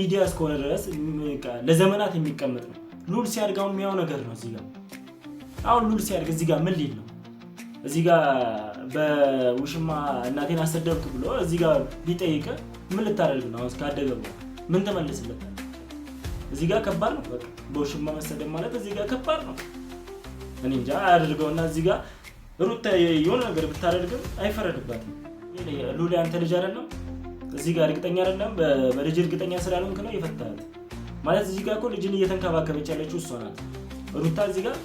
ሚዲያ እስከሆነ ድረስ ለዘመናት የሚቀመጥ ነው። ሉል ሲያድግ አሁን የሚያው ነገር ነው። እዚህ ጋር አሁን ሉል ሲያድግ እዚህ ጋር ምን ሊል ነው? እዚህ ጋር በውሽማ እናቴን አሰደብክ ብሎ እዚህ ጋር ቢጠይቅ ምን ልታደርግ ነው? አሁን ካደገ በኋላ ምን ትመልስለታለህ? እዚህ ጋር ከባድ ነው። በቃ በውሽማ መሰደብ ማለት እዚህ ጋር ከባድ ነው። እኔ እንጃ አያደርገውና እዚህ ጋር ሩታ የሆነ ነገር ብታደርግም አይፈረድባትም። ሉል ያንተ ልጅ አይደለም። እዚህ ጋር እርግጠኛ አይደለም። በልጅ እርግጠኛ ስላልሆንክ ነው የፈታሃት ማለት። እዚህ ጋር እኮ ልጅን እየተንከባከበች ያለችው እሷ ናት። ሩታ እዚህ ጋር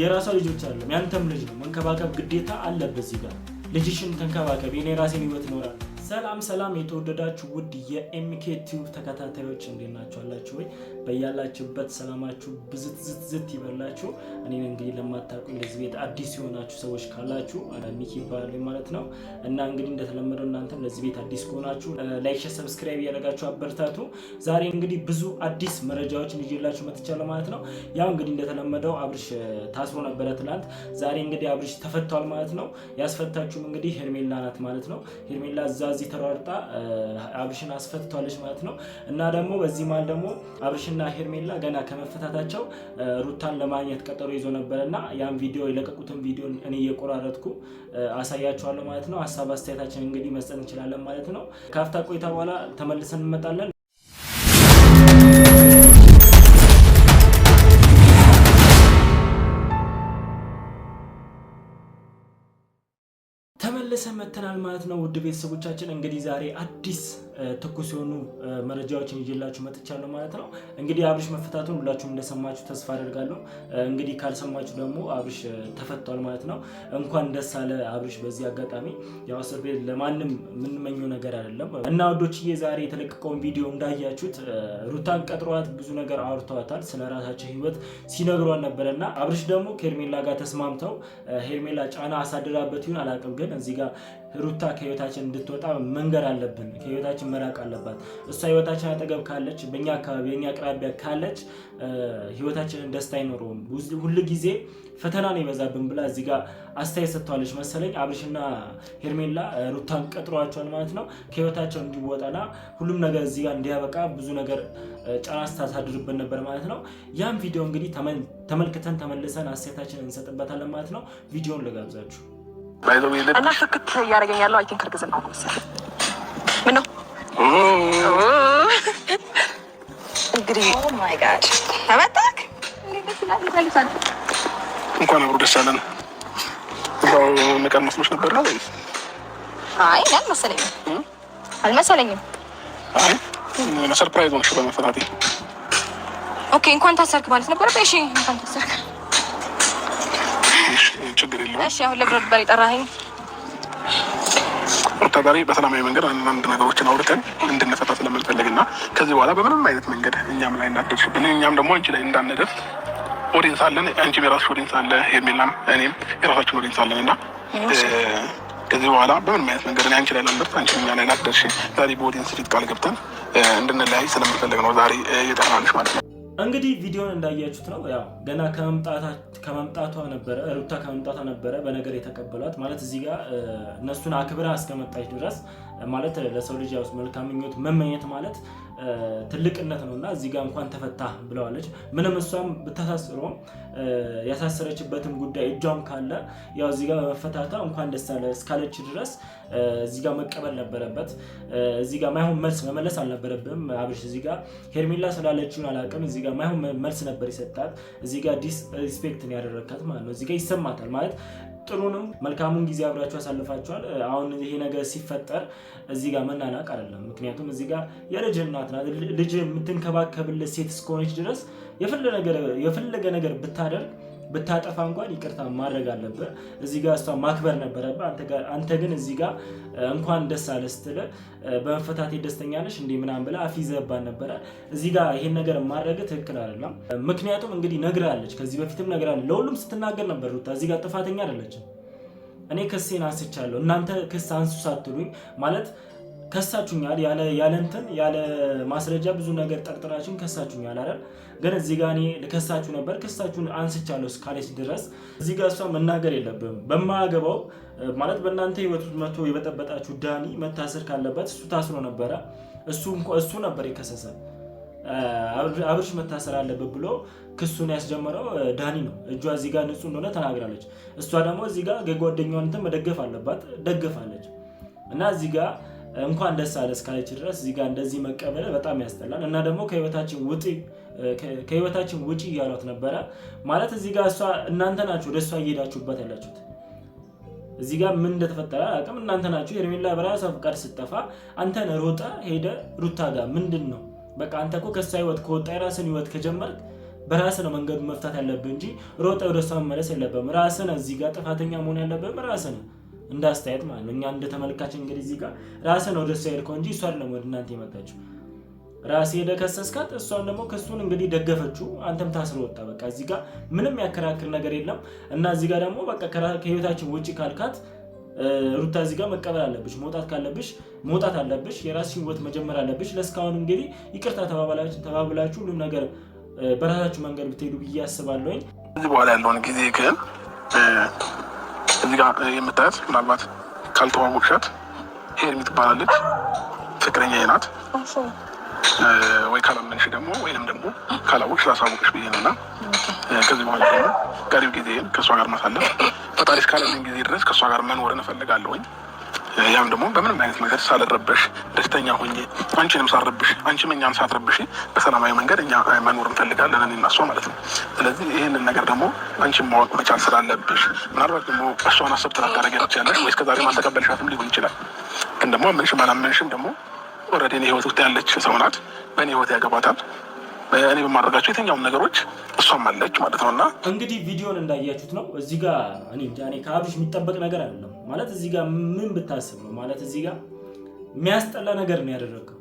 የራሷ ልጅ ብቻ አይደለም ያንተም ልጅ ነው። መንከባከብ ግዴታ አለበት። እዚህ ጋር ልጅሽን ተንከባከብ። የኔ የራሴን ህይወት እኖራለሁ። ሰላም ሰላም፣ የተወደዳችሁ ውድ የኤምኬ ቲዩብ ተከታታዮች እንዴት ናችሁ? አላችሁ ወይ? በያላችሁበት ሰላማችሁ ብዝት ዝት ዝት ይበላችሁ። እኔን እንግዲህ ለማታውቁኝ ለዚህ ቤት አዲስ የሆናችሁ ሰዎች ካላችሁ ሚኪ ይባላል ማለት ነው። እና እንግዲህ እንደተለመደው እናንተም ለዚህ ቤት አዲስ ከሆናችሁ like፣ share፣ subscribe እያደረጋችሁ አበርታቱ። ዛሬ እንግዲህ ብዙ አዲስ መረጃዎችን ይዤላችሁ መጥቻለሁ ማለት ነው። ያው እንግዲህ እንደተለመደው አብርሽ ታስሮ ነበረ ትናንት። ዛሬ እንግዲህ አብርሽ ተፈቷል ማለት ነው። ያስፈታችሁም እንግዲህ ሄርሜላ ናት ማለት ነው። ሄርሜላ እዛ እዚህ ተሯርጣ አብርሽን አስፈትቷለች ማለት ነው። እና ደግሞ በዚህ መሀል ደግሞ አብርሽና ሄርሜላ ገና ከመፈታታቸው ሩታን ለማግኘት ቀጠሮ ይዞ ነበረ እና ያን ቪዲዮ የለቀቁትን ቪዲዮ እኔ እየቆራረጥኩ አሳያችኋለሁ ማለት ነው። ሀሳብ አስተያየታችን እንግዲህ መስጠት እንችላለን ማለት ነው። ከአፍታ ቆይታ በኋላ ተመልሰን እንመጣለን። ተመልሰን መተናል ማለት ነው። ውድ ቤተሰቦቻችን እንግዲህ ዛሬ አዲስ ትኩስ የሆኑ መረጃዎችን ይዤላችሁ መጥቻለሁ ማለት ነው። እንግዲህ አብርሽ መፈታቱን ሁላችሁም እንደሰማችሁ ተስፋ አደርጋለሁ። እንግዲህ ካልሰማችሁ ደግሞ አብርሽ ተፈቷል ማለት ነው። እንኳን ደስ አለ አብርሽ። በዚህ አጋጣሚ ያው እስር ቤት ለማንም የምንመኘው ነገር አይደለም እና ወዶችዬ ዛሬ የተለቀቀውን ቪዲዮ እንዳያችሁት ሩታን ቀጥሯት ብዙ ነገር አውርተዋታል። ስለ ራሳቸው ህይወት ሲነግሯን ነበረ እና አብርሽ ደግሞ ከሄርሜላ ጋር ተስማምተው ሄርሜላ ጫና አሳድራበት ይሁን አላውቅም፣ ግን እዚህ ጋር ሩታ ከህይወታችን እንድትወጣ መንገር አለብን። ከህይወታችን መራቅ አለባት። እሷ ህይወታችን አጠገብ ካለች፣ በእኛ አካባቢ በእኛ አቅራቢያ ካለች ህይወታችንን ደስታ አይኖረውም፣ ሁል ጊዜ ፈተና ነው የበዛብን ብላ እዚህ ጋር አስተያየት ሰጥተዋለች መሰለኝ። አብርሽና ሄርሜላ ሩታን ቀጥሯቸዋል ማለት ነው። ከህይወታቸው እንዲወጣና ሁሉም ነገር እዚህ ጋር እንዲያበቃ ብዙ ነገር ጫና ስታሳድርብን ነበር ማለት ነው። ያም ቪዲዮ እንግዲህ ተመልክተን ተመልሰን አስተያየታችንን እንሰጥበታለን ማለት ነው። ቪዲዮን ልጋብዛችሁ። እና ፍክት እያደረገኝ ያለው I think እርግዝና ነው መሰለኝ። ምን ነው እንግዲህ oh my God ተመጣክ። እንኳን አብሮ ደስ አለን። እዛው ንቀን መስሎሽ ነበር ነው ወይስ? አይ እኔ አልመሰለኝም አልመሰለኝም። አይ surprise ሆንሽ በመፈታቴ። Okay እንኳን ታሰርክ ማለት ነበረ። እሺ እንኳን ታሰርክ ችግር የለውም። እሺ አሁን ለምን ነበር የጠራኸኝ? ሩታ ዛሬ በሰላማዊ መንገድ አንዳንድ ነገሮችን አውርተን እንድንፈታ ስለምንፈልግ እና ከዚህ በኋላ በምንም አይነት መንገድ እኛም ላይ እንዳትደርሽብን እኛም ደግሞ አንቺ ላይ እንዳንደርስ audience አለን። አንቺም የራስሽ audience አለ፣ ሄርሜላም እኔም የራሳችን audience አለን እና ከዚህ በኋላ በምንም አይነት መንገድ እኔ አንቺ ላይ ላልደርስ፣ አንቺ እኛ ላይ ላትደርሽ ዛሬ በ audience ፊት ቃል ገብተን እንድንለያይ ስለምንፈልግ ነው ዛሬ እየጠራንሽ ማለት ነው። እንግዲህ ቪዲዮን እንዳያችሁት ነው። ያው ገና ከመምጣቷ ነበረ ሩታ ከመምጣቷ ነበረ በነገር የተቀበሏት ማለት እዚህ ጋር እነሱን አክብራ እስከመጣች ድረስ ማለት ለሰው ልጅ ያው መልካም ምኞት መመኘት ማለት ትልቅነት ነው እና እዚህ ጋር እንኳን ተፈታ ብለዋለች። ምንም እሷም ብታሳስረውም ያሳሰረችበትም ጉዳይ እጇም ካለ ያው እዚህ ጋር በመፈታቷ እንኳን ደስ አለ እስካለች ድረስ እዚህ ጋር መቀበል ነበረበት። እዚህ ጋር ማይሆን መልስ መመለስ አልነበረብም አብርሽ። እዚህ ጋር ሄርሜላ ስላለችውን አላውቅም። እዚህ ጋር ማይሆን መልስ ነበር የሰጣት። እዚህ ጋር disrespect ነው ያደረካት ማለት ነው። እዚህ ጋር ይሰማታል ማለት ጥሩንም መልካሙን ጊዜ አብራችሁ ያሳልፋችኋል። አሁን ይሄ ነገር ሲፈጠር እዚህ ጋር መናናቅ አይደለም። ምክንያቱም እዚህ ጋር የልጅ እናት ናት። ልጅ የምትንከባከብለት ሴት እስከሆነች ድረስ የፈለገ ነገር ብታደርግ ብታጠፋ እንኳን ይቅርታ ማድረግ አለብህ። እዚህ ጋር እሷ ማክበር ነበረብህ። አንተ ግን እዚህ ጋር እንኳን ደስ አለ ስትል በመፈታቴ ደስተኛ ነሽ እንዲህ ምናምን ብለህ አፍ ይዘህባት ነበረ። እዚህ ጋር ይሄን ነገር ማድረግ ትክክል አይደለም። ምክንያቱም እንግዲህ ነግራለች፣ ከዚህ በፊትም ነግራለች፣ ለሁሉም ስትናገር ነበር። ሩታ እዚህ ጋር ጥፋተኛ አይደለችም። እኔ ክሴን አንስቻለሁ፣ እናንተ ክስ አንሱ ሳትሉኝ ማለት ከሳችሁኛል፣ ያለ እንትን ያለ ማስረጃ ብዙ ነገር ጠርጥራችሁን ከሳችሁኛል አይደል? ግን እዚህ ጋር እኔ ልከሳችሁ ነበር፣ ክሳችሁን አንስቻለሁ እስካለች ድረስ እዚህ ጋር እሷ መናገር የለብም። በማያገባው ማለት በእናንተ ህይወት መቶ የበጠበጣችሁ ዳኒ መታሰር ካለበት እሱ ታስሮ ነበረ። እሱ ነበር የከሰሰ። አብርሽ መታሰር አለበት ብሎ ክሱን ያስጀመረው ዳኒ ነው። እጇ እዚህ ጋር ንጹህ እንደሆነ ተናግራለች። እሷ ደግሞ እዚህ ጋር የጓደኛዋን እንትን መደገፍ አለባት፣ ደግፋለች። እና እዚህ ጋር እንኳን ደስ አለ እስካለች ድረስ እዚህ ጋር እንደዚህ መቀበል በጣም ያስጠላል። እና ደግሞ ከህይወታችን ውጪ እያሏት ነበረ። ማለት እዚህ ጋር እሷ እናንተ ናችሁ ወደ እሷ እየሄዳችሁበት ያላችሁት። እዚህ ጋር ምን እንደተፈጠረ አላውቅም። እናንተ ናችሁ። ሄርሜላ በራሷ ፍቃድ ስትጠፋ አንተን ሮጠ ሄደ ሩታ ጋር ምንድን ነው? በቃ አንተ እኮ ከእሷ ህይወት ከወጣ የራስን ህይወት ከጀመርክ በራስህ ነው መንገዱ መፍታት ያለብህ እንጂ ሮጠ ወደ እሷ መመለስ የለብህም። ራስህ ነህ እዚህ ጋር ጥፋተኛ መሆን ያለብህም ራስህ ነህ፣ እንደ አስተያየት ማለት ነው። እኛ እንደ ተመልካች እንግዲህ እዚህ ጋር ራስህ ነው ወደ እሷ የሄድከው እንጂ እሷ አይደለም ወደ እናንተ የመጣችው። ራስህ ሄደህ ከሰስካት፣ እሷን ደግሞ ክሱን እንግዲህ ደገፈችው፣ አንተም ታስሮ ወጣ። በቃ እዚህ ጋር ምንም ያከራክር ነገር የለም። እና እዚህ ጋር ደግሞ በቃ ከህይወታችን ውጪ ካልካት ሩታ እዚህ ጋር መቀበል አለብሽ። መውጣት ካለብሽ መውጣት አለብሽ። የራስሽን ህይወት መጀመር አለብሽ። ለእስካሁን እንግዲህ ይቅርታ ተባብላችሁ ሁሉም ነገር በራሳችሁ መንገድ ብትሄዱ ብዬ አስባለሁኝ። ከዚህ በኋላ ያለውን ጊዜ ግን እዚህ ጋር የምታያት ምናልባት ካልተዋወቅሻት ሄርሚ ትባላለች፣ ፍቅረኛዬ ናት። ወይ ካላመንሽ ደግሞ ወይንም ደግሞ ካላወቅሽ ላሳወቅሽ ብዬ ነው። እና ከዚህ በኋላ ደግሞ ቀሪው ጊዜን ከእሷ ጋር ማሳለፍ ፈጣሪ እስካለልኝ ጊዜ ድረስ ከእሷ ጋር መኖርን እፈልጋለሁኝ። ያም ደግሞ በምንም አይነት መንገድ ሳልረበሽ ደስተኛ ሆኜ አንቺንም ሳልረብሽ አንቺም እኛን ሳትረብሽ በሰላማዊ መንገድ እኛ መኖር እንፈልጋለን፣ እኔና እሷ ማለት ነው። ስለዚህ ይህንን ነገር ደግሞ አንቺን ማወቅ መቻል ስላለብሽ ምናልባት ደግሞ እሷን አሰብ ላታደርጊ ትችያለሽ፣ ወይ እስከዛሬም አልተቀበልሻትም ሊሆን ይችላል። ግን ደግሞ አመንሽም አላመንሽም ደግሞ already እኔ ህይወት ውስጥ ያለች ሰው ናት። በእኔ ህይወት ያገባታል። እኔ በማድረጋቸው የትኛውም ነገሮች እሷም አለች ማለት ነው። እና እንግዲህ ቪዲዮን እንዳያችሁት ነው። እዚህ ጋር እኔ እንጃ፣ እኔ ከአብርሽ የሚጠበቅ ነገር አይደለም ማለት እዚህ ጋር ምን ብታስብ ነው ማለት እዚህ ጋር የሚያስጠላ ነገር ነው ያደረግከው፣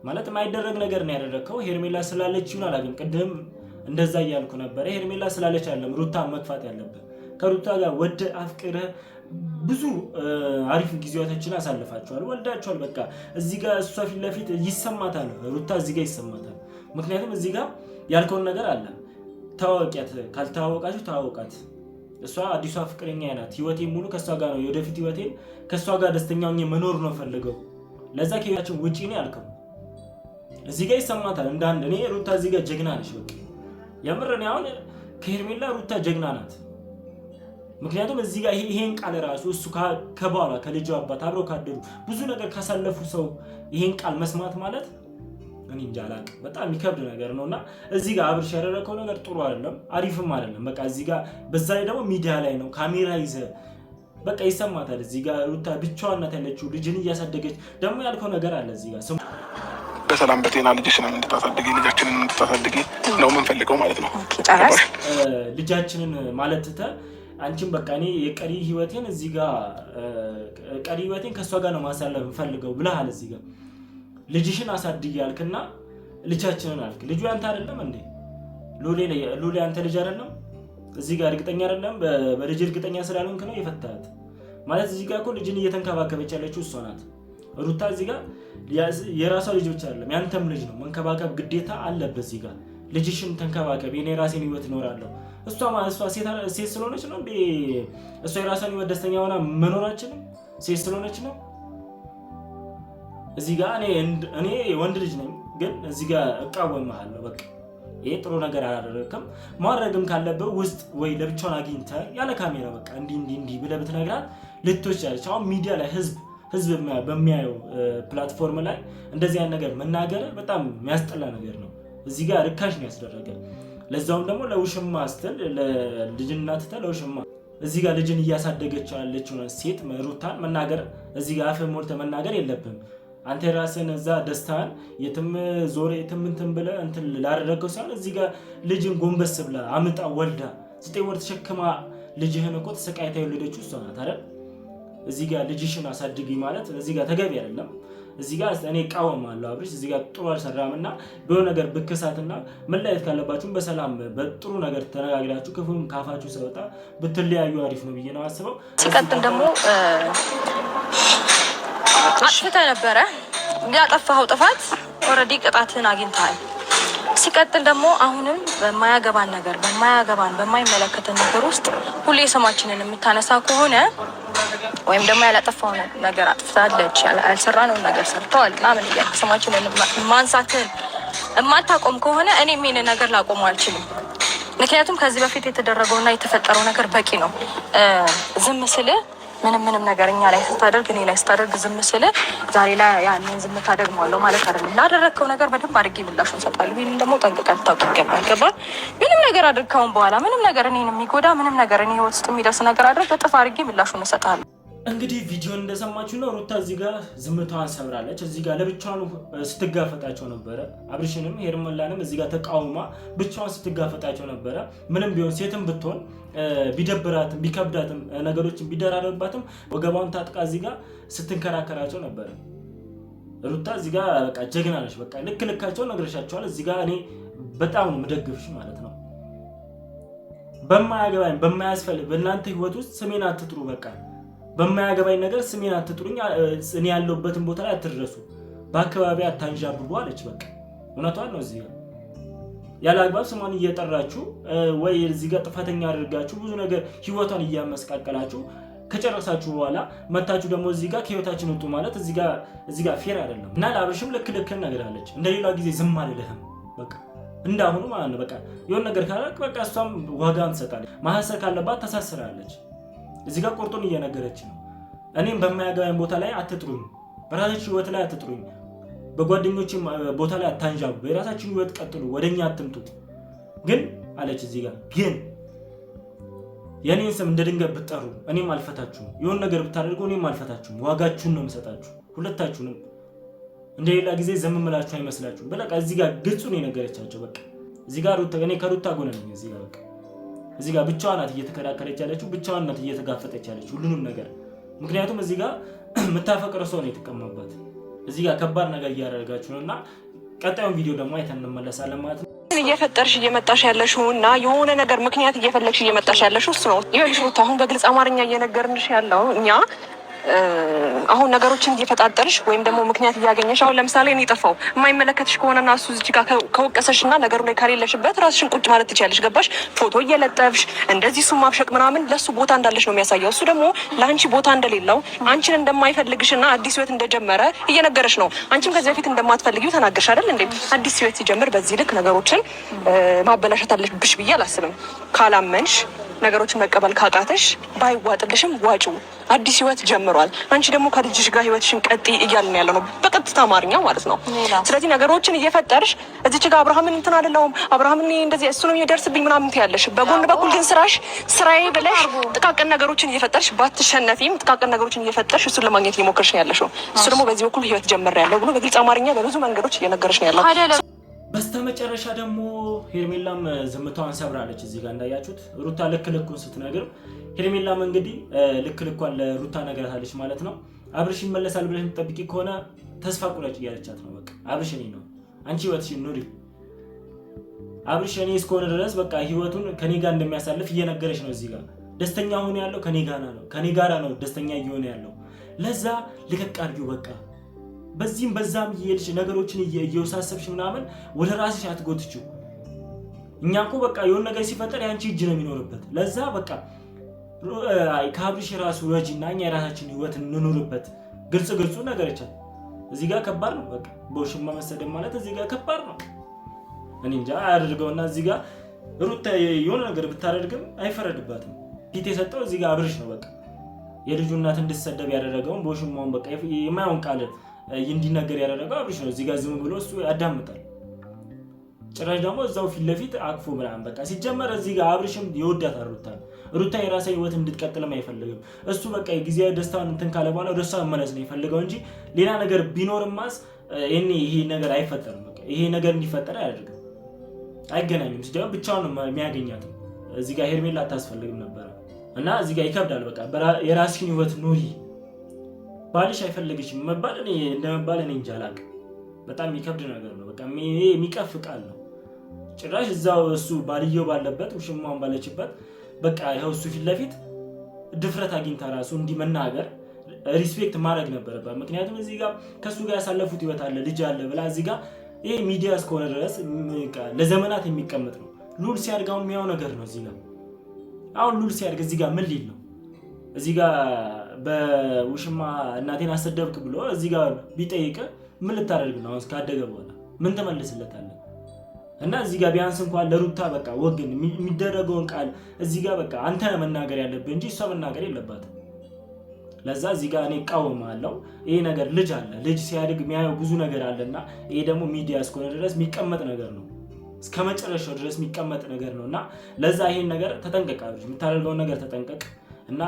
ማለት የማይደረግ ነገር ነው ያደረግከው። ሄርሜላ ስላለች ይሁን አላውቅም፣ ቅድም እንደዛ እያልኩ ነበረ። ሄርሜላ ስላለች አይደለም ሩታ መግፋት ያለብህ። ከሩታ ጋር ወደ አፍቅረህ ብዙ አሪፍ ጊዜያቶችን አሳልፋችኋል፣ ወልዳችኋል። በቃ እዚህ ጋር እሷ ፊት ለፊት ይሰማታል፣ ሩታ እዚህ ጋር ይሰማታል። ምክንያቱም እዚህ ጋር ያልከውን ነገር አለ። ተዋወቂያት፣ ካልተዋወቃችሁ ተዋወቃት። እሷ አዲሷ ፍቅረኛ ናት። ህይወቴ ሙሉ ከእሷ ጋር ነው። የወደፊት ህይወቴን ከእሷ ጋር ደስተኛ ሆኜ መኖር ነው ፈልገው። ለዛ ከህይወታችን ውጪ ነው ያልከው። እዚህ ጋር ይሰማታል። እንደ አንድ እኔ ሩታ እዚህ ጋር ጀግና ነች። በቃ የምር እኔ አሁን ከሄርሜላ ሩታ ጀግና ናት። ምክንያቱም እዚህ ጋር ይሄን ቃል ራሱ እሱ ከባሏ ከልጇ አባት አብረው ካደሩ ብዙ ነገር ካሳለፉ ሰው ይሄን ቃል መስማት ማለት እኔ እንጃ አላውቅም፣ በጣም የሚከብድ ነገር ነው። እና እዚህ ጋር አብርሽ ያደረገው ነገር ጥሩ አይደለም፣ አሪፍም አይደለም። በቃ እዚህ ጋር በዛ ላይ ደግሞ ሚዲያ ላይ ነው ካሜራ ይዘህ በቃ ይሰማታል። እዚህ ጋር ሩታ ብቻዋን ናት ያለችው፣ ልጅን እያሳደገች ደግሞ ያልከው ነገር አለ እዚህ ጋር በሰላም በጤና ልጅሽንም እንድታሳድጊ ልጃችንን እንድታሳድጊ ነው የምንፈልገው ማለት ነው። ልጃችንን ማለት ትተህ አንቺም በቃ እኔ የቀሪ ህይወቴን እዚህ ጋር ቀሪ ህይወቴን ከእሷ ጋር ነው ማሳለፍ የምፈልገው ብለሃል። እዚህ ጋር ልጅሽን አሳድጊ አልክና ልጃችንን አልክ። ልጁ ያንተ አይደለም እንዴ? ሉሌ ያንተ ልጅ አይደለም? እዚህ ጋር እርግጠኛ አይደለም። በልጅ እርግጠኛ ስላልሆንክ ነው የፈታሃት ማለት። እዚህ ጋር እኮ ልጅን እየተንከባከበች ያለችው እሷ ናት። ሩታ እዚህ ጋር የራሷ ልጅ ብቻ አይደለም ያንተም ልጅ ነው፣ መንከባከብ ግዴታ አለበት። እዚህ ጋር ልጅሽን ተንከባከብ፣ የኔ የራሴን ህይወት እኖራለሁ። እሷ ሴት ስለሆነች ነው እንዴ? እሷ የራሷን ህይወት ደስተኛ ሆና መኖራችንም ሴት ስለሆነች ነው። እዚህ ጋር እኔ ወንድ ልጅ ነኝ፣ ግን እዚህ ጋር እቃወምሃለሁ። በቃ ይሄ ጥሩ ነገር አላደረግክም። ማድረግም ካለብህ ውስጥ ወይ ለብቻውን አግኝተህ ያለ ካሜራ በቃ እንዲህ እንዲህ እንዲህ ብለህ ብትነግራት ልትወስድ ያለች። አሁን ሚዲያ ላይ ህዝብ በሚያየው platform ላይ እንደዚህ አይነት ነገር መናገር በጣም የሚያስጠላ ነገር ነው። እዚህ ጋር ርካሽ ነው ያስደረገ። ለዛውም ደግሞ ለውሽማ ስትል ለልጅና ትተህ ለውሽማ እዚህ ጋር ልጅን እያሳደገች ያለችውን ሴት ሩታን መናገር እዚህ ጋር አፍህ ሞልተህ መናገር የለብህም። አንተ የራስህን እዛ ደስታን የትም ዞረ የትም እንትን ብለህ እንትን ላደረገው ሳይሆን እዚህ ጋር ልጅን ጎንበስ ብላ አምጣ ወልዳ 9 ወር ተሸክማ ልጅህን እኮ ተሰቃይታ የወለደችው እሷ ናት አይደል? እዚህ ጋር ልጅሽን አሳድጊ ማለት እዚህ ጋር ተገቢ አይደለም። እዚህ ጋር እኔ እቃወማለሁ። አብርሽ እዚህ ጋር ጥሩ አልሰራም እና በሆነ ነገር ብክሳትና መለያየት ካለባችሁም በሰላም በጥሩ ነገር ተነጋግራችሁ ክፉም ካፋችሁ ሳይወጣ ብትለያዩ አሪፍ ነው ብዬ ነው አስበው። ሲቀጥል ደግሞ አጥፍተህ ነበረ። ያጠፋኸው ጥፋት already ቅጣትን አግኝተሃል። ሲቀጥል ደግሞ አሁንም በማያገባን ነገር በማያገባን በማይመለከተን ነገር ውስጥ ሁሌ ስማችንን የምታነሳ ከሆነ ወይም ደግሞ ያላጠፋው ነገር አጥፍታለች፣ ያልሰራነውን ነገር ሰርተዋል ምናምን እያልክ ስማችንን ማንሳትን የማታቆም ከሆነ እኔም ይሄንን ነገር ላቆመው አልችልም። ምክንያቱም ከዚህ በፊት የተደረገውና የተፈጠረው ነገር በቂ ነው። ዝም ስልህ ምንም ምንም ነገር እኛ ላይ ስታደርግ እኔ ላይ ስታደርግ ዝም ስል ዛሬ ላይ ያንን ዝምታ ደግመዋለሁ ማለት አይደለም። ላደረግከው ነገር በደንብ አድርጌ ምላሹን እሰጣለሁ። ይህንን ደግሞ ጠንቅቀህ ልታውቅ ይገባል። ገባ? ምንም ነገር አድርግ ካሁን በኋላ ምንም ነገር እኔን የሚጎዳ ምንም ነገር እኔ ህይወት ውስጥ የሚደርስ ነገር አድርግ፣ እጥፍ አድርጌ ምላሹን እሰጥሃለሁ። እንግዲህ ቪዲዮን እንደሰማችሁ ነው። ሩታ እዚህ ጋር ዝምታዋን ሰብራለች። እዚህ ጋር ለብቻዋን ስትጋፈጣቸው ነበረ። አብርሽንም ሄርሜላንም እዚህ ጋር ተቃውማ ብቻዋን ስትጋፈጣቸው ነበረ። ምንም ቢሆን ሴትም ብትሆን ቢደብራትም ቢከብዳትም ነገሮችን ቢደራረባትም ወገቧን ታጥቃ እዚህ ጋር ስትንከራከራቸው ነበረ። ሩታ እዚህ ጋር በቃ ጀግና ነች። በቃ ልክ ልካቸው ነግረሻቸዋል። እዚህ ጋር እኔ በጣም ነው የምደግፍሽ ማለት ነው። በማያገባኝ በማያስፈልግ በእናንተ ህይወት ውስጥ ስሜን አትጥሩ በቃ በማያገባኝ ነገር ስሜን አትጥሩኝ፣ እኔ ያለሁበትን ቦታ ላይ አትድረሱ፣ በአካባቢ አታንዣብቡ አለች። በቃ እውነቷን ነው። እዚህ ጋር ያለ አግባብ ስሟን እየጠራችሁ ወይ እዚህ ጋር ጥፋተኛ አድርጋችሁ ብዙ ነገር ህይወቷን እያመስቃቀላችሁ ከጨረሳችሁ በኋላ መታችሁ ደግሞ እዚህ ጋር ከህይወታችን ውጡ ማለት እዚህ ጋር fair አይደለም። እና ለአብርሽም ልክ ልክን ነግራለች። እንደሌላ ጊዜ ዝም አልልህም በቃ እንዳሁኑ ማለት ነው። በቃ የሆነ ነገር ካላልክ በቃ እሷም ዋጋን ትሰጣለች። ማሰር ካለባት ተሳስራለች። እዚህ ጋር ቁርጡን እየነገረች ነው። እኔም በማያገባኝ ቦታ ላይ አትጥሩኝ፣ በራሳችሁ ህይወት ላይ አትጥሩኝ፣ በጓደኞች ቦታ ላይ አታንዣቡ፣ የራሳችሁን ህይወት ቀጥሉ፣ ወደኛ አትምጡ። ግን አለች እዚህ ጋር ግን የእኔን ስም እንደ ድንገት ብትጠሩ እኔም አልፈታችሁም፣ የሆነ ነገር ብታደርጉ እኔም አልፈታችሁም፣ ዋጋችሁን ነው የምሰጣችሁ ሁለታችሁንም። እንደሌላ ጊዜ ዝም እምላችሁ አይመስላችሁም። በቃ እዚህ ጋር ግልጹን የነገረቻቸው በቃ እዚህ ጋር ሩታ እኔ ከሩታ ጎን ነኝ። እዚህ ጋር በቃ እዚህ ጋር ብቻዋን ናት እየተከራከረች ያለችው፣ ብቻዋን ናት እየተጋፈጠች ያለችው ሁሉንም ነገር። ምክንያቱም እዚህ ጋር የምታፈቅረው ሰው ነው የተቀማባት። እዚህ ጋር ከባድ ነገር እያደረጋችሁ ነው እና ቀጣዩን ቪዲዮ ደግሞ አይተን እንመለሳለን ማለት ነው። እየፈጠርሽ እየመጣሽ ያለሽው እና የሆነ ነገር ምክንያት እየፈለግሽ እየመጣሽ ያለሽው እሱ ነው። ይኸውልሽ ሩታ፣ አሁን በግልጽ አማርኛ እየነገርንሽ ያለው እኛ አሁን ነገሮችን እየፈጣጠርሽ ወይም ደግሞ ምክንያት እያገኘሽ አሁን ለምሳሌ እኔ ጠፋው የማይመለከትሽ ከሆነና እሱ እዚህ ጋር ከወቀሰሽ እና ነገሩ ላይ ከሌለሽበት ራስሽን ቁጭ ማለት ትችያለሽ። ገባሽ? ፎቶ እየለጠፍሽ እንደዚህ እሱ ማብሸቅ ምናምን ለእሱ ቦታ እንዳለሽ ነው የሚያሳየው። እሱ ደግሞ ለአንቺ ቦታ እንደሌለው አንቺን እንደማይፈልግሽ እና አዲስ ህይወት እንደጀመረ እየነገረሽ ነው። አንቺም ከዚህ በፊት እንደማትፈልጊው ተናገርሽ አይደል እንዴ? አዲስ ህይወት ሲጀምር በዚህ ልክ ነገሮችን ማበላሸት አለብሽ ብዬ አላስብም። ካላመንሽ ነገሮችን መቀበል ካቃተሽ ባይዋጥልሽም ዋጪው። አዲስ ህይወት ጀምሯል። አንቺ ደግሞ ከልጅሽ ጋር ህይወትሽን ቀጥይ እያልን ያለ ነው፣ በቀጥታ አማርኛ ማለት ነው። ስለዚህ ነገሮችን እየፈጠርሽ እዚች ጋር አብርሃምን እንትን አይደለሁም አብርሃምን እንደዚህ እሱ ነው የሚደርስብኝ ምናምን ትያለሽ። በጎን በኩል ግን ስራሽ ስራዬ ብለሽ ጥቃቅን ነገሮችን እየፈጠርሽ ባትሸነፊም ጥቃቅን ነገሮችን እየፈጠርሽ እሱን ለማግኘት እየሞከርሽ ነው ያለሽው። እሱ ደግሞ በዚህ በኩል ህይወት ጀምሬያለሁ ብሎ በግልጽ አማርኛ በብዙ መንገዶች እየነገረሽ ነው ያለው። በስተመጨረሻ ደግሞ ሄርሜላም ዝምታዋን ሰብራለች። እዚህ ጋር እንዳያችሁት ሩታ ልክ ልኩን ስትነግር ሄርሜላም እንግዲህ ልክ ልኳን ለሩታ ነግራታለች ማለት ነው። አብርሽ ይመለሳል ብለሽ የምትጠብቂ ከሆነ ተስፋ ቁረጭ እያለቻት ነው። በቃ አብርሽ እኔ ነው አንቺ ህይወትሽን ኑሪ፣ አብርሽ እኔ እስከሆነ ድረስ በቃ ህይወቱን ከኔ ጋር እንደሚያሳልፍ እየነገረች ነው። እዚህ ጋር ደስተኛ ሆኖ ያለው ከኔ ጋር ነው፣ ከኔ ጋር ነው ደስተኛ እየሆነ ያለው። ለዛ ልቀቅ አድርጊው በቃ በዚህም በዛም እየሄድሽ ነገሮችን እየወሳሰብሽ ምናምን ወደ ራስሽ አትጎትችው። እኛ እኮ በቃ የሆነ ነገር ሲፈጠር የአንቺ እጅ ነው የሚኖርበት። ለዛ በቃ ከአብርሽ ራሱ ረጂና እኛ የራሳችን ህይወት እንኑርበት። ግልጽ ግልጹ ነገረቻት። እዚህ ጋር ከባድ ነው። በቃ በውሽማ መሰደብ ማለት እዚህ ጋር ከባድ ነው። እኔ እንጃ አያደርገውና እዚህ ጋር ሩታ የሆነ ነገር ብታደርግም አይፈረድባትም። ፊት የሰጠው እዚህ ጋር አብርሽ ነው። በቃ የልጁ እናት እንድትሰደብ ያደረገውን በውሽማውን በቃ የማይሆን ቃል እንዲነገር ያደረገው አብርሽ ነው። እዚህ ጋር ዝም ብሎ እሱ ያዳምጣል። ጭራሽ ደግሞ እዛው ፊት ለፊት አቅፎ ምናምን በቃ ሲጀመር እዚህ ጋር አብርሽም ይወዳታል ሩታን። ሩታ የራሷ ህይወት እንድትቀጥልም አይፈልግም እሱ። በቃ የጊዜያዊ ደስታውን እንትን ካለ በኋላ ወደ እሷ መመለስ ነው የፈልገው እንጂ ሌላ ነገር ቢኖርማስ ይሄ ነገር አይፈጠርም። በቃ ይሄ ነገር እንዲፈጠር አያደርግም። አይገናኙም። ሲጀመር ብቻውን የሚያገኛትም እዚህ ጋር ሄርሜላ አታስፈልግም ነበረ እና እዚህ ጋር ይከብዳል። በቃ የራስሽን ህይወት ኑሪ፣ ባልሽ አይፈልግሽም መባል እኔ እንደመባል እኔ እንጃ አላውቅም። በጣም የሚከብድ ነገር ነው። በቃ የሚቀፍ ቃል ነው። ጭራሽ እዛው እሱ ባልየው ባለበት ውሽማውን ባለችበት በቃ ይኸው እሱ ፊት ለፊት ድፍረት አግኝታ ራሱ እንዲህ መናገር respect ማድረግ ነበረባት። ምክንያቱም እዚህ ጋር ከእሱ ጋር ያሳለፉት ህይወት አለ፣ ልጅ አለ ብላ እዚህ ጋር ይሄ ሚዲያ እስከሆነ ድረስ ለዘመናት የሚቀመጥ ነው። ሉል ሲያድግ አሁን የሚያው ነገር ነው። እዚህ ጋር አሁን ሉል ሲያድግ እዚህ ጋር ምን ሊል ነው? እዚህ ጋር በውሽማ እናቴን አሰደብክ ብሎ እዚህ ጋር ቢጠይቅ ምን ልታደርግ ነው? አሁን ካደገ በኋላ ምን ትመልስለታለህ? እና እዚህ ጋር ቢያንስ እንኳን ለሩታ በቃ ወግን የሚደረገውን ቃል እዚህ ጋር በቃ አንተ ነህ መናገር ያለብህ እንጂ እሷ መናገር የለባትም። ለዛ እዚህ ጋር እኔ እቃወማለሁ። ይሄ ነገር ልጅ አለ፣ ልጅ ሲያድግ የሚያየው ብዙ ነገር አለና ይሄ ደግሞ ሚዲያ እስከሆነ ድረስ የሚቀመጥ ነገር ነው፣ እስከ መጨረሻው ድረስ የሚቀመጥ ነገር ነው። እና ለዛ ይሄን ነገር ተጠንቀቅ፣ የምታደርገውን ነገር ተጠንቀቅ። እና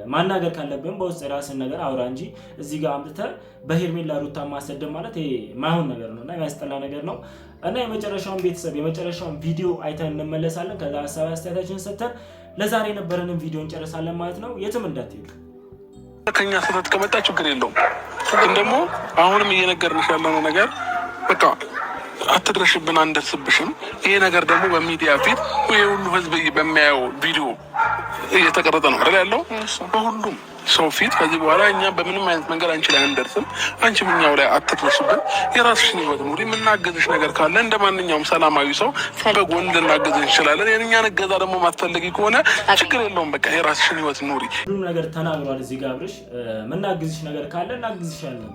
ማናገር ካለብን በውስጥ የራስን ነገር አውራ እንጂ እዚህ ጋር አምጥተህ በሄርሜላ ሩታ ማሰደብ ማለት ይሄ ማይሆን ነገር ነው እና የሚያስጠላ ነገር ነው። እና የመጨረሻውን ቤተሰብ የመጨረሻውን ቪዲዮ አይተን እንመለሳለን። ከዛ ሀሳብ አስተያየታችንን ሰጥተን ለዛሬ የነበረንን ቪዲዮ እንጨርሳለን ማለት ነው። የትም እንዳትሄዱ። ከኛ ስህተት ከመጣ ችግር የለውም፣ ግን ደግሞ አሁንም እየነገርንሽ ያለነው ነገር በቃ አትድረሽብን፣ አንደርስብሽም። ይሄ ነገር ደግሞ በሚዲያ ፊት ይሄ ሁሉ ህዝብ በሚያየው ቪዲዮ እየተቀረጸ ነው አይደል ያለው በሁሉም ሰው ፊት። ከዚህ በኋላ እኛ በምንም አይነት መንገድ አንቺ ላይ አንደርስም፣ አንቺም እኛው ላይ አትድረሽብን። የራስሽን ህይወት ኑሪ። የምናገዝሽ ነገር ካለ እንደ ማንኛውም ሰላማዊ ሰው በጎን ልናገዝሽ እንችላለን። የእኛን እገዛ ደግሞ ማትፈልጊ ከሆነ ችግር የለውም፣ በቃ የራስሽን ህይወት ኑሪ። ሁሉም ነገር ተናግሯል እዚህ ጋር አብርሽ። የምናግዝሽ ነገር ካለ እናግዝሻለን፣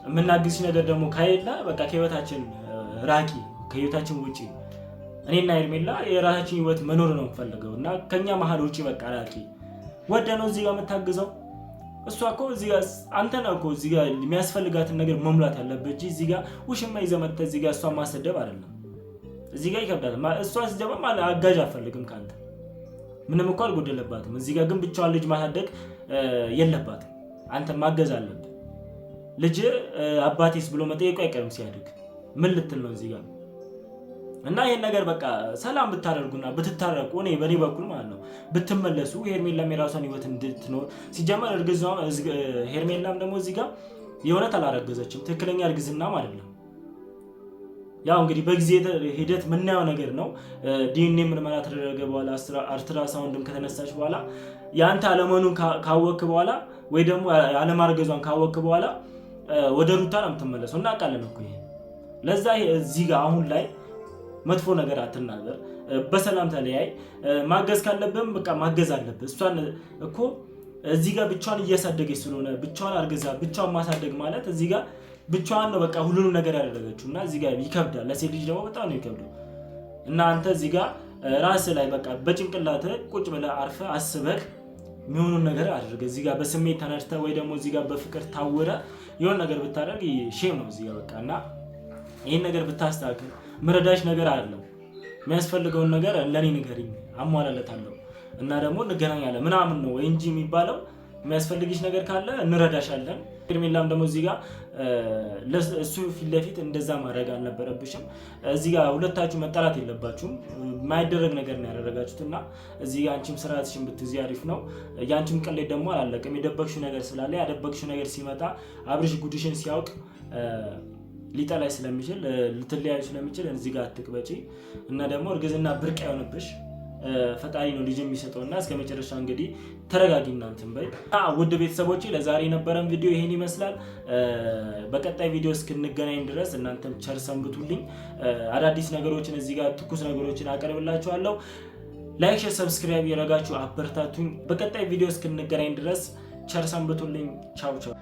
የምናግዝሽ ነገር ደግሞ ከሌለ በቃ ከህይወታችን ራቂ፣ ከህይወታችን ውጪ። እኔና ሄርሜላ የራሳችን ህይወት መኖር ነው የምፈልገው እና ከኛ መሀል ውጪ በቃ ራቂ። ወደ ነው እዚህ ጋር የምታግዘው እሷ እኮ እዚህ ጋር አንተ ነህ እኮ እዚህ ጋር የሚያስፈልጋትን ነገር መሙላት ያለብህ እንጂ እዚህ ጋር ውሽማ ይዘህ መጥተህ እዚህ ጋር እሷን ማሰደብ አይደለም። እዚህ ጋር ይከብዳል። እሷ ሲጀመር ማለት አጋዥ አትፈልግም ከአንተ ምንም እኮ አልጎደለባትም። እዚህ ጋር ግን ብቻዋን ልጅ ማሳደግ የለባትም። አንተ ማገዝ አለብህ። ልጅ አባቴስ ብሎ መጠየቁ አይቀርም ሲያድግ። ምን ልትል ነው እዚህ ጋር? እና ይሄን ነገር በቃ ሰላም ብታደርጉና ብትታረቁ እኔ በእኔ በኩል ማለት ነው ብትመለሱ፣ ሄርሜላም የራሷን ህይወት እንድትኖር ሲጀመር እርግዝናው ሄርሜላም ደግሞ እዚህ ጋር የእውነት አላረገዘችም፣ ትክክለኛ እርግዝናም አይደለም። ያው እንግዲህ በጊዜ ሂደት የምናየው ነገር ነው። ዲኤንኤ ምርመራ ተደረገ በኋላ አልትራሳውንድም ከተነሳች በኋላ የአንተ አለመሆኑን ካወክ በኋላ ወይ ደግሞ አለማርገዟን ካወክ በኋላ ወደ ሩታ ነው የምትመለሰው። እናውቃለን እኮ ይሄ። ለዛ እዚህ ጋር አሁን ላይ መጥፎ ነገር አትናገር፣ በሰላም ተለያይ። ማገዝ ካለብህም በቃ ማገዝ አለብህ። እሷን እኮ እዚህ ጋር ብቻዋን እያሳደገች ስለሆነ ብቻዋን አርግዛ ብቻዋን ማሳደግ ማለት እዚህ ጋር ብቻዋን ነው በቃ ሁሉንም ነገር ያደረገችው እና እዚህ ጋር ይከብዳል። ለሴት ልጅ ደግሞ በጣም ነው ይከብዳል። እና አንተ እዚህ ጋር ራስህ ላይ በቃ በጭንቅላትህ ቁጭ ብለህ አርፈህ አስበህ የሚሆኑን ነገር አድርገህ እዚህ ጋር በስሜት ተነድተህ ወይ ደግሞ እዚህ ጋር በፍቅር ታውረህ የሆነ ነገር ብታደርግ shame ነው እዚህ ጋር በቃ። እና ይህን ነገር ብታስተካክል ምረዳሽ ነገር አይደለም። የሚያስፈልገውን ነገር ለኔ ንገሪኝ፣ አሟላለታለሁ እና ደግሞ እንገናኛለን ምናምን ነው እንጂ የሚባለው። የሚያስፈልግሽ ነገር ካለ እንረዳሻለን። ሄርሜላም ደግሞ እዚህ ጋር እሱ ፊት ለፊት እንደዛ ማድረግ አልነበረብሽም። እዚህ ጋር ሁለታችሁ መጠላት የለባችሁም። የማይደረግ ነገር ነው ያደረጋችሁት እና እዚህ ጋር አንቺም ስርዓትሽን ብትይዚ አሪፍ ነው። የአንቺም ቅሌት ደግሞ አላለቅም። የደበቅሽው ነገር ስላለ ያደበቅሽው ነገር ሲመጣ አብርሽ ጉድሽን ሲያውቅ ሊጠላይ ስለሚችል ልትለያዩ ስለሚችል እዚህ ጋር አትቅበጪ እና ደግሞ እርግዝና ብርቅ አይሆንብሽ። ፈጣሪ ነው ልጅ የሚሰጠው እና እስከ መጨረሻ እንግዲህ ተረጋጊ እናንተን በይ። ውድ ቤተሰቦቼ ለዛሬ የነበረን ቪዲዮ ይሄን ይመስላል። በቀጣይ ቪዲዮ እስክንገናኝ ድረስ እናንተም ቸር ሰንብቱልኝ። አዳዲስ ነገሮችን እዚህ ጋር ትኩስ ነገሮችን አቀርብላችኋለሁ። Like፣ share፣ subscribe ያደረጋችሁ አበርታቱኝ። በቀጣይ ቪዲዮ እስክንገናኝ ድረስ ቸር ሰንብቱልኝ። ቻው ቻው።